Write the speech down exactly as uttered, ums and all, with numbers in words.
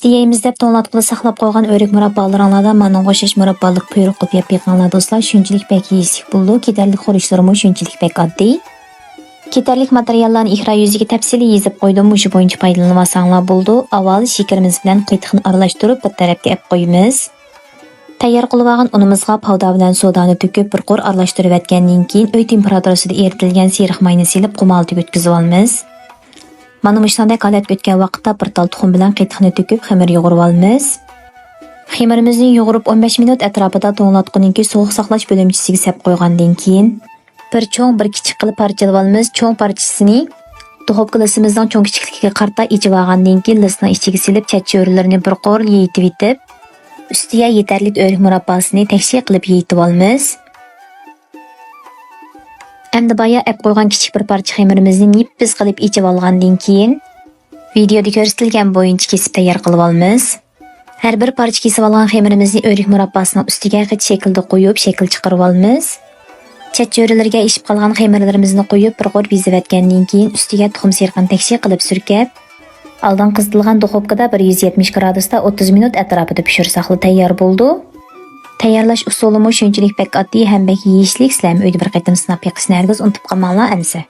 يەيمىز دەپ توڭلاتقۇدا ساقلاپ قويغان ئۆرۈك مۇراببالىرىڭلاردا مانىڭغا ئوخشاش مۇراببالىق قۇيرۇق قىلىپ يەپ بېقىڭلار دوستلار، شۇنچىلىك بەك يېيىشلىك بولىدۇ، كېتەرلىك خۇرۇچلىرىمۇ شۇنچىلىك بەك ئاددىي. كېتەرلىك ماتېرىياللارنى ئېكران يۈزىگە تەپسىلىي يېزىپ قويدۇم، مۇشۇ بويىچە پايدىلىنىۋالساڭلار بولىدۇ. ئاۋۋال شېكىرىمىز بىلەن قېتىقنى ئارىلاشتۇرۇپ بىر تەرەپكە ئەپ قويىمىز. تەييار قىلىۋالغان ئۇنىمىزغا پاۋدا بىلەن سودانى تۆكۈپ بىر قۇر ئارىلاشتۇرۇۋەتكەندىن كېيىن ئۆي تېمپېراتۇرىسىدا ئېرىتىلگەن سېرىق ماينى سېلىپ قۇمالتىگە ئۆتكۈزۈۋالىمىز. مانا مۇشۇنداق ھالەتكە ئۆتكەن ۋاقىتتا بىر تال تۇخۇم بىلەن قېتىقنى تۆكۈپ خېمىر يۇغۇرۇۋالىمىز. خېمىرىمىزنى يۇغۇرۇپ ئون بەش مىنۇت ئەتراپىدا توڭلاتقۇنىڭكى سوغۇق ساقلاش بۆلۈمچىسىگە سەپ قويغاندىن كېيىن، بىر چوڭ، بىر كىچىك قىلىپ پارچىلىۋالىمىز. چوڭ پارچىسىنى دۇخوپكا لىسىمىزنىڭ چوڭ كىچىكلىكىگە قارىتا ئېچىۋالغاندىن كېيىن، لىسنىڭ ئىچىگە سېلىپ، چەت چۆرىلىرىنى بىر قۇر يېيىتىۋېتىپ، ئۈستىگە يېتەرلىك ئۆرۈك مۇرابباسىنى تەكشى قىلىپ يېيىتىۋالىمىز. ئەمدى بايا ئەپ قويغان كىچىك بىر پارچە خېمىرىمىزنى نېپىز قىلىپ ئېچىۋالغاندىن كېيىن، ۋىدېيودا كۆرسىتىلگەن بويىچە كېسىپ تەييار قىلىۋالىمىز. ھەر بىر پارچە كېسىۋالغان خېمىرىمىزنى ئۆرۈك مۇرابباسىنىڭ ئۈستىگە خىت شەكىلدە قويۇپ، شەكىل چىقىرىۋالىمىز. چەت چۆرىلىرىگە ئېشىپ قالغان خېمىرلىرىمىزنى قويۇپ، بىر قۇر بېزىۋەتكەندىن كېيىن، ئۈستىگە تۇخۇم سېرىقىنى تەكشى قىلىپ سۈركەپ، ئالدىن قىزىتىلغان دۇخوپكىدا بىر يۈز يەتمىش گرادۇستا ئوتتۇز مىنۇت ئەتراپىدا پىشۇرساقلا تەييار بولىدۇ. تەييارلاش ئۇسۇلىمۇ شۇنچىلىك بەك ئاددىي ھەم بەك يېيىشلىك، سىلەرمۇ ئۆيدە بىر قېتىم سىناپ بېقىشنى ھەرگىز ئۇنتۇپ قالماڭلار ئەمىسە.